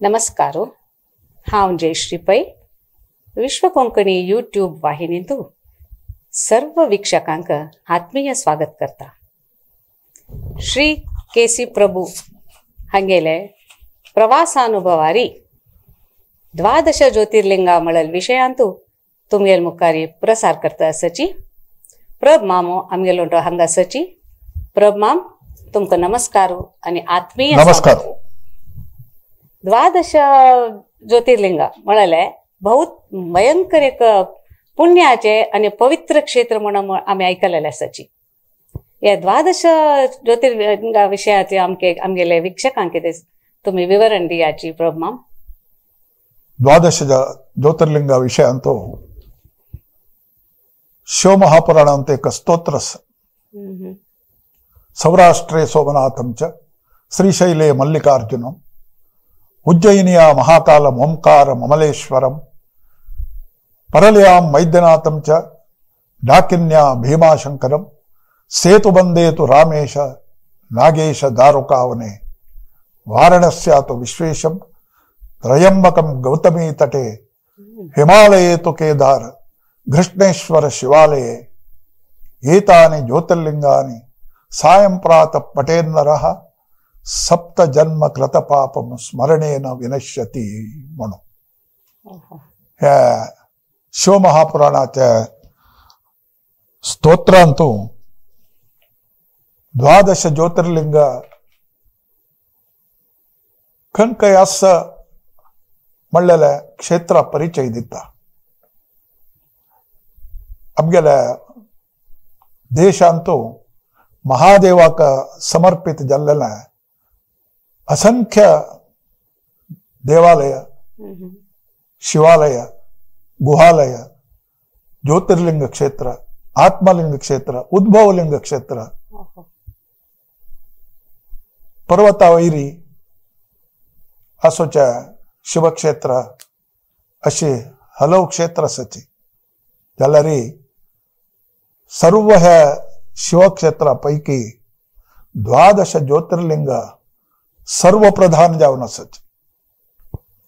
नमस्कार, हांव जयश्री पै, विश्व कोंकणी यूट्यूब वाहिनींतू सर्व वीक्षकांक आत्मीय स्वागत करता. श्री के सी प्रभू हांगेले प्रवासानुभवारी द्वादश ज्योतिर्लिंगा म्हणल विशयांतू तुमगेल मुखारी प्रसार करता आसची प्रभ मामो आमगेलो हांगा आसची. प्रभ माम, तुमकां नमस्कार आनी आत्मीय नमस्कार. द्वादश ज्योतिर्लिंगा म्हळ्यार बहुत भयंकर एक पुण्याचे आनी पवित्र क्षेत्र म्हणून आमी आयकलेलें आसाची. ह्या द्वादश ज्योतिर्लिंगा विशयाचे आमके आमगेले वीक्षकांक कितें तुमी विवरण दियाची प्रभ माम. द्वादश ज्योतिर्लिंग विषयांतू शिवमहापुराण अंत एक स्तोत्र. सौराष्ट्रे सोमनाथं च श्रीशैले मल्लिकार्जुनम उज्जयिन्या महाकालम ओंकारम अमलेश्वरम परलयां वैद्यनाथं च डाकिन्या भीमाशंकरम सेतुबंधे तु रामेश नागेश दारुकावने वाराणस्या तु विश्वेशम त्रयंबकम गौतमी तटे हिमालये तु केदार घृष्णेश्वर शिवालये एतानि ज्योतिर्लिंगानि सायं प्रातः पठेन्नरः सप्त जन्म कृत पापम स्मरणेन विनश्यति म्हणून ह्या शिवमहापुराणाच्या स्तोत्रांतू द्वादश ज्योतिर्लिंग खंय आसा म्हणलेले क्षेत्र परिचय दिता. आमगेल्या देशांतू महादेवाक समर्पित जाल्लेले असंख्य देवालय, शिवालय, गुहालय, ज्योतिर्लिंग क्षेत्र, आत्मलिंग क्षेत्र, उद्भवलिंग क्षेत्र, पर्वतावैरी असोच्या शिवक्षेत्र अशी हलव क्षेत्र आसाची. जाल्यार सर्व ह्या शिवक्षेत्रा पैकी द्वादश ज्योतिर्लिंग सर्वप्रधान जावन आसाची.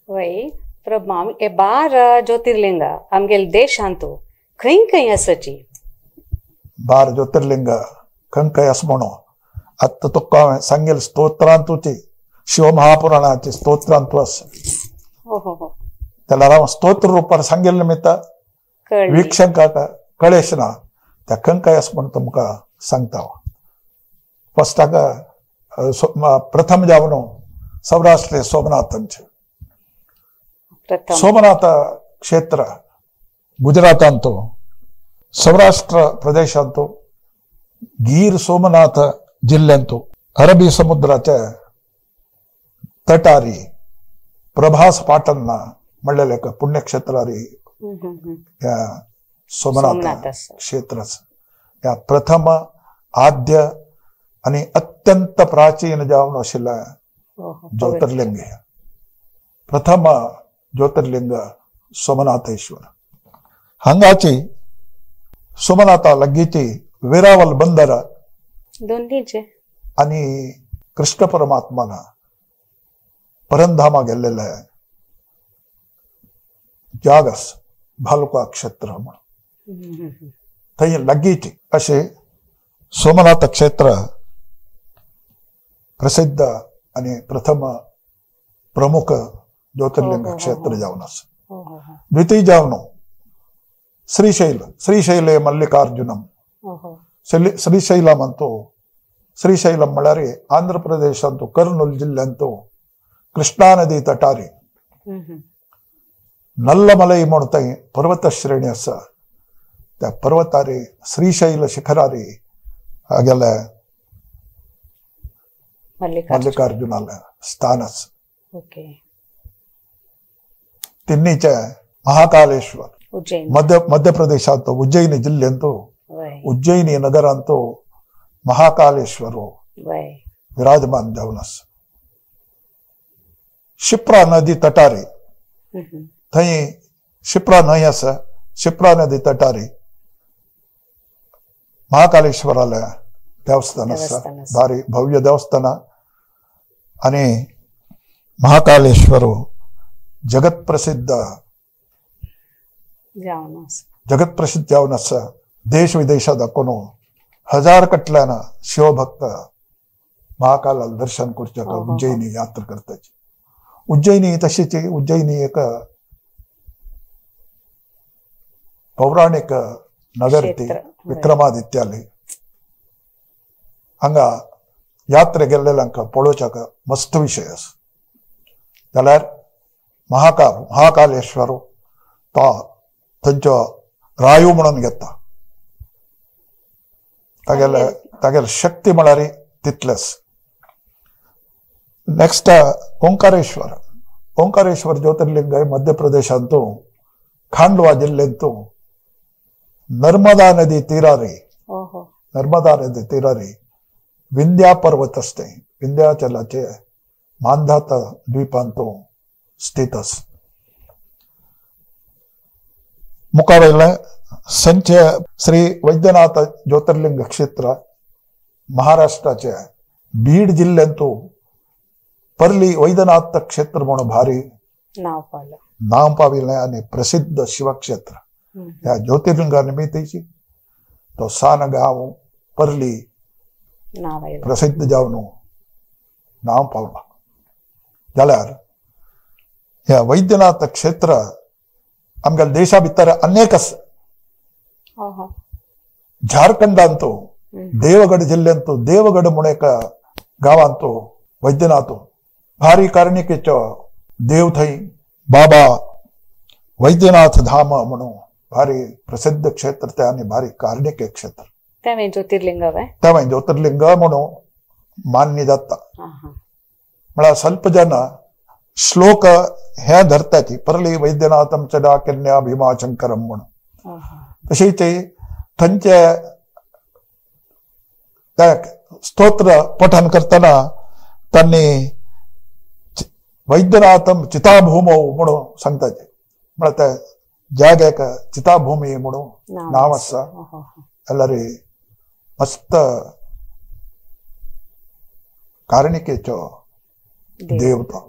वय प्रभ माम, हे 12 ज्योतिर्लिंग आमगेले देशांतू खंय खंय आसाची? 12 ज्योतिर्लिंग खंय खंय आसा म्हणून आतां तुका हांवें सांगेल स्तोत्रांतूची शिवमहापुराणाचे स्तोत्रांतू आसा. जाल्यार हांव स्तोत्र रुपार सांगेल निमित्त वीक्षकांक कळेश ना त्या खंय खंय आसा म्हूण तुमकां सांगता. फस्टाक प्रथम जावन सौराष्ट्र सोमनाथांचे सोमनाथ क्षेत्र गुजरातांतू सौराष्ट्र प्रदेशांतू गीर सोमनाथ जिल्ल्यांतू अरबी समुद्राच्या तटारी प्रभास पाटण म्हणलेले एक पुण्यक्षेत्रारी ह्या सोमनाथ क्षेत्र ह्या प्रथम आद्य आनी अत्यंत प्राचीन जावन आशिल्लें ज्योतिर्लिंग. प्रथम ज्योतिर्लिंग सोमनाथेश्वर. हांगाची सोमनाथा लागींची वेरावल बंदर आनी कृष्ण परमात्मान परंधामा गेल्लेले जागस भालुका क्षेत्र म्हणून थंय लागींची अशें सोमनाथ क्षेत्र प्रसिद्ध आनी प्रथम प्रमुख ज्योतिर्लिंग क्षेत्र जावन आसा. द्वितीय जावन श्रीशैल, श्रीशैले मल्लिकार्जुनम. श्रीशैलम अंतू श्रीशैलम म्हळ्यार आंध्र प्रदेशांतू कर्नूल जिल्ल्यांतू कृष्णा नदी तटारी नल्लमलई म्हूण थंय पर्वत श्रेणी आसा. त्या पर्वतारी श्रीशैल शिखरारी हागेले मल्लिकार्जुनाले स्थान आसा. तिन्नीचे महाकालेश्वर मध्य प्रदेशांत उज्जैनी जिल्ल्यांतू उज्जैनी नगरांतू महाकालेश्वर विराजमान जावन आसा. शिप्रा नदी तटारी थंय शिप्रा न्हंय आसा. शिप्रा नदी तटारी महाकालेश्वराले देवस्थान आसा, भारी भव्य देवस्थान. आनी महाकालेश्वर जगत प्रसिद्ध जगत प्रसिद्ध जावन आसा. देश विदेशात दाखोवन हजार कटल्यान शिवभक्त महाकाला दर्शन करच्या उज्जैनी यात्रा करताची. उज्जैनी तशीच उज्जैनी एक पौराणिक नगर ती विक्रमादित्याले हांगा यात्रे गेल्लेल्यांक पळोवच्याक मस्त विशय आसा. जाल्यार महाकाल महाकालेश्वर तो थंयचो रायू म्हणून घेता. तागेले तागेले शक्ती म्हळ्यार तितलेच. नेक्स्ट ओंकारेश्वर. ओंकारेश्वर ज्योतिर्लिंग मध्य प्रदेशांतू खांडवा जिल्ह्यांतू नर्मदा नदी तीरारी नर्मदा नदी तीरारी विंध्या पर्वत असते. विंध्याचलाचे मांधाता द्वीपांतू स्थित आसा. मुखावयलें संचे श्री वैद्यनाथ ज्योतिर्लिंग क्षेत्र महाराष्ट्राचे बीड जिल्ह्यांतू परली वैद्यनाथ क्षेत्र म्हणून भारी नाव पाविलें आनी प्रसिद्ध शिवक्षेत्र. ह्या ज्योतिर्लिंगा निमित्तीची तो सान गांव परली प्रसिद्ध जावन नाव पावला. जाल्यार ह्या वैद्यनाथ क्षेत्र आमच्या देशा भितर अनेक आसा. झारखंडांतू देवगड जिल्ह्यांतू देवगड म्हणून एका गांवांतू वैद्यनाथ भारी कारणिकेचो देव थंय बाबा वैद्यनाथ धाम म्हणून भारी प्रसिद्ध क्षेत्र ते आनी भारी कारणिके क्षेत्र. तें ज्योतिर्लिंग तें ज्योतिर्लिंग म्हणून मान्य जाता. म्हळ्यार स्वल्प जन श्लोक हे धरताची परली वैद्यनाथम चडाकन्या भीमाशंकरम म्हणून. तशीच थंयचे स्तोत्र पठन करतना तांणी वैद्यनाथम चिताभूमौ म्हणून सांगताचे. म्हळ्यार त्या जाग्याक चिताभूमी म्हणून नांव आसा. जाल्यार मस्त कारणिकेचो देव तो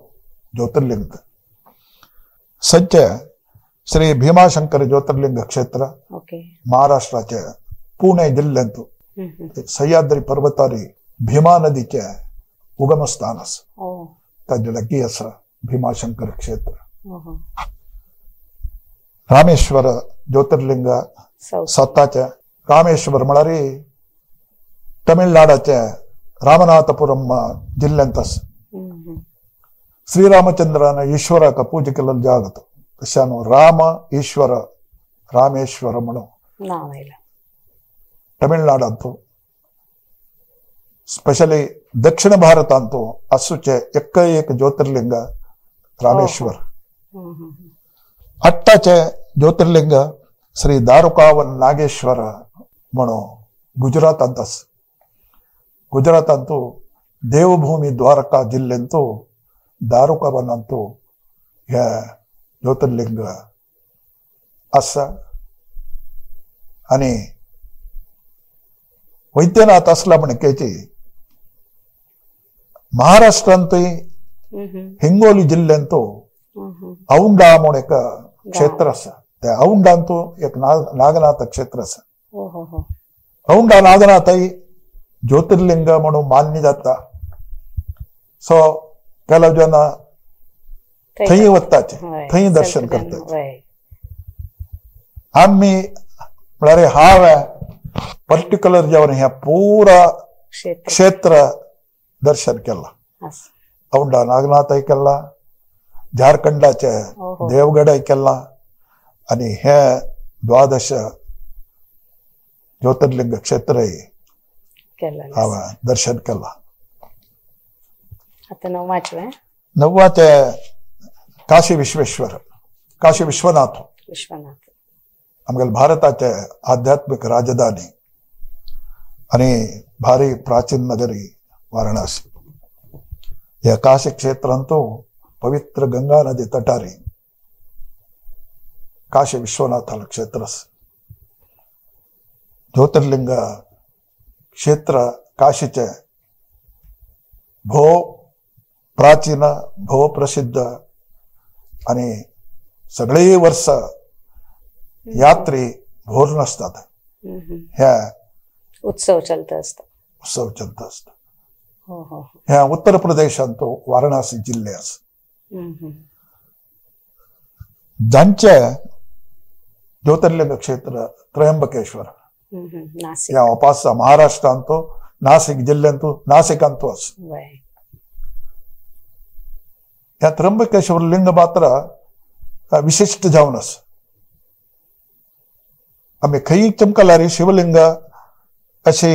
ज्योतिर्लिंग. सज्ज श्री भीमाशंकर ज्योतिर्लिंग क्षेत्र महाराष्ट्राचे पुणे जिल्ह्यांतू सह्याद्री पर्वतारी भीमा नदीचे उगमस्थान आसा. ताजे लागीं आसा भीमाशंकर क्षेत्र. रामेश्वर ज्योतिर्लिंग स्वताचे रामेश्वर म्हळ्यार तमिळनाडाचे रामनाथपुरम जिल्ह्यांत आसा. श्रीरामचंद्रान ईश्वराक पूजा केल्लो जागो तो. तशें राम ईश्वर रामेश्वर म्हणून तमिळनाडांतू स्पेशली दक्षिण भारतांतू आसूचे एक एक ज्योतिर्लिंग रामेश्वर. अट्टाचे ज्योतिर्लिंग श्री दारुकावन नागेश्वर म्हणून गुजरातांत आसा. गुजरातांतू देवभूमी द्वारका जिल्ह्यांतू दारुकावनांतू हे ज्योतिर्लिंग आसा. आनी वैद्यनाथ आसला म्हणकेची महाराष्ट्रांतूय हिंगोली जिल्ह्यांतू औंढा म्हणून एक क्षेत्र आसा. त्या औंढांतू एक नागनाथ क्षेत्र आसा. औंढा नागनाथय ज्योतिर्लिंग म्हणून मान्य जाता. सो केला जेन्ना थंय वताचे थंय दर्शन करताचे. आमी म्हळ्यार हांवें पर्टिक्युलर जेवण हें पुरा क्षेत्र दर्शन केलां. औंढा नागनाथय केलां, झारखंडाचे देवगडय केलां आनी हे द्वादश ज्योतिर्लिंग क्षेत्रय हांवें दर्शन केलां. आतां णववाचें णववाचें काशी विश्वेश्वर काशी विश्वनाथ. विश्वनाथ आमगेले भारताचे आध्यात्मिक राजधानी आनी भारी प्राचीन नगरी वाराणसी. ह्या काशी क्षेत्रांतू पवित्र गंगा नदी तटारी काशी विश्वनाथाला क्षेत्र आसा. ज्योतिर्लिंग क्षेत्र काशीचे भोव प्राचीन भोव प्रसिद्ध आनी सगळे वर्स यात्री भोरून आसतात. ह्या उत्सव चलता आसता. उत्सव चलता आसता. ह्या उत्तर प्रदेशांत वाराणसी जिल्ले आसा. जांचे ज्योतिर्लिंग क्षेत्र त्र्यंबकेश्वर ह्या उपासा महाराष्ट्रांत नासिक जिल्ल्यांत नासिकांत आसा. ह्या त्र्यंबकेश्वर लिंग मात्र विशिश्ट जावन आसा. आमी खंय चमकल्यार शिवलिंग अशे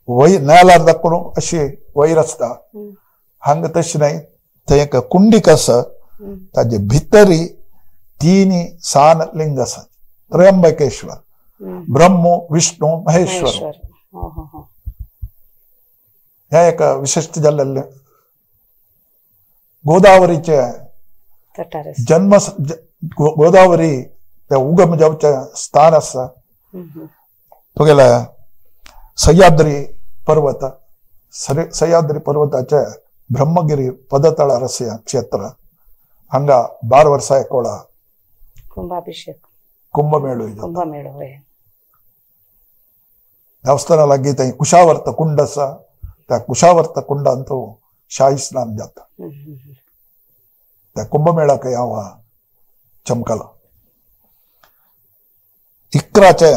वय नेलार दाखोवन अशी वयर आसता. हांगा तशें न्हय, थंय एक कुंडीक आसा, ताजे भितरी तीन सान लिंग आसा. त्र्यंबकेश्वर ब्रह्म विष्णु महेश्वर ह्या एक विशिश्ट जाल्ले गोदावरीचे जन्म गोदावरी त्या उगम जावचें स्थान आसा. तुगेले सह्याद्री पर्वत सह्याद्री पर्वताचे ब्रह्मगिरी पदतळार आसा क्षेत्र. हांगा 12 वर्सां एकोळा कुंभाभिषेक कुंभमेळो कुंभमेळो देवस्थाना लागीं थंय कुशावर्त कुंड आसा. त्या कुशावर्त कुंडांत शाही स्नान जाता. त्या कुंभमेळाक हांव चमकलो. 11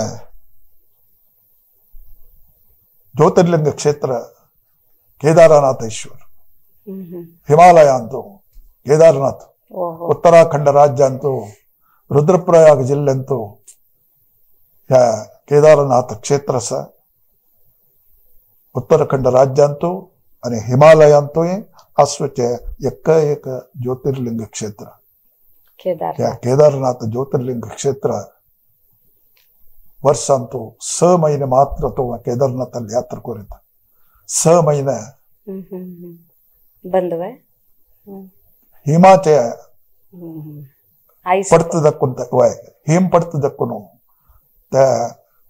ज्योतिर्लिंग क्षेत्र केदारनाथेश्वर हिमालयांत केदारनाथ उत्तराखंड राज्यांत रुद्रप्रयाग जिल्ल्यांत ह्या केदारनाथ क्षेत्र आसा. उत्तराखंड राज्यांत आनी हिमालयांतूय आसचें एक एक ज्योतिर्लिंग क्षेत्र. ह्या केदारनाथ ज्योतिर्लिंग क्षेत्र वर्षांत 6 महिने मात्र तो केदारनाथाली यात्रा करीत. 6 महिने बंद हिमाचे पडतदक्कून हिम पडतदक्कून त्या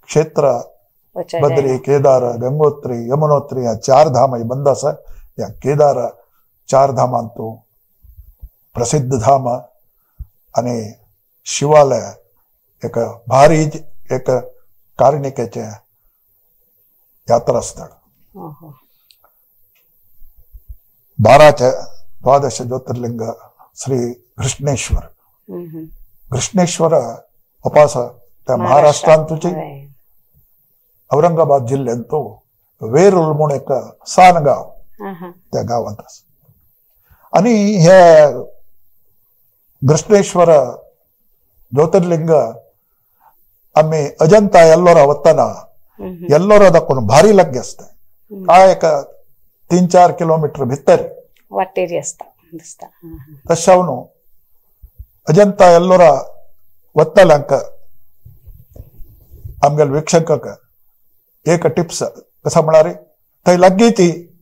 क्षेत्र बद्री केदार गंगोत्री यमुनोत्री ह्या 4 धाम बंद आसा. ह्या केदार 4 धामांत प्रसिद्ध धाम आनी शिवालय एक भारी एक कारणिकेचें यात्रा स्थळ. 12 द्वादश ज्योतिर्लिंग श्री कृष्णेश्वर. कृष्णेश्वर उपास त्या महाराष्ट्रांतूच औरंगाबाद जिल्ल्यांत वेरूळ म्हूण एक सान गांव त्या गांवांत आसा. आनी हे कृष्णेश्वर ज्योतिर्लिंग आमी अजंता एल्लोरा वतना एल्लोरा दाखोवन भारी लागीं आसता. काय एक 3-4 किलोमीटर भितर वाटेरी आसता दिसता. तशें न्हू अजंता एल्लोरा वतल्यांक आमगेले वीक्षकांक एक टिप्स कशें म्हळ्यार थंय लागींच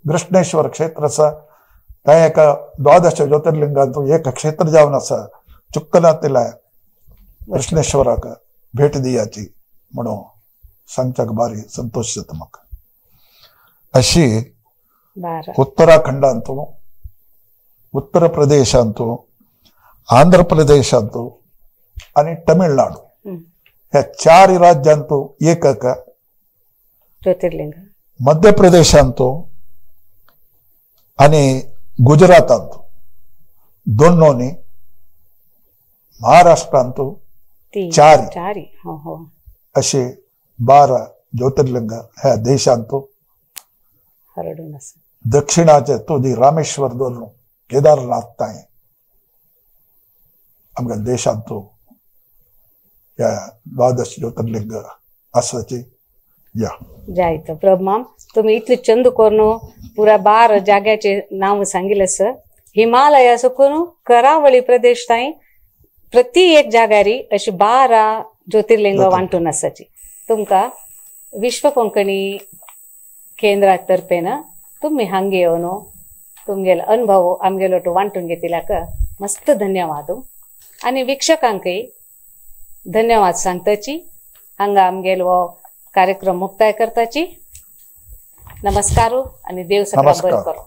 कृष्णेश्वर क्षेत्र आसा. थंय एक 12 ज्योतिर्लिंगांत एक क्षेत्र जावन आसा. चुक्कनातिल्या कृष्णेश्वराक भेट दियाची म्हणून सांगच्याक भारी संतोश जाता म्हाका. अशी उत्तराखंडांत उत्तर प्रदेशांत आंध्र प्रदेशांत आनी तमिळनाडू ह्या 4 राज्यांत एक ज्योतिर्लिंग, मध्य प्रदेशांत आनी गुजरातांत 2, महाराष्ट्रांत 4 असे 12 ज्योतिर्लिंग ह्या देशांत. दक्षिणाचे तुजी रामेश्वर 2 केदारनाथ ताय आमच्या देशांत ह्या 12 ज्योतिर्लिंग आसाची. या जायत प्रभमाम तुम्ही इतले चंद करून पुरा 12 जाग्याचे नाव सांगितलं सर. हिमालया सकून करावळी प्रदेश ताई प्रति एक जाग्यारी अशी 12 ज्योतिर्लिंग वांटून आसाची. तुमकां विश्व कोंकणी केंद्रा तर्फेन तुम्ही हांगे येवन तुमगेलो अनुभव आमगेलो तो वांटून घेतिल्याक मस्त धन्यवाद. आनी वीक्षकांकय धन्यवाद सांगताची. हांगा आमगेलो हो कार्यक्रम मुक्ताय करताची. नमस्कार आनी देव सगळ्यांक बरें करूं.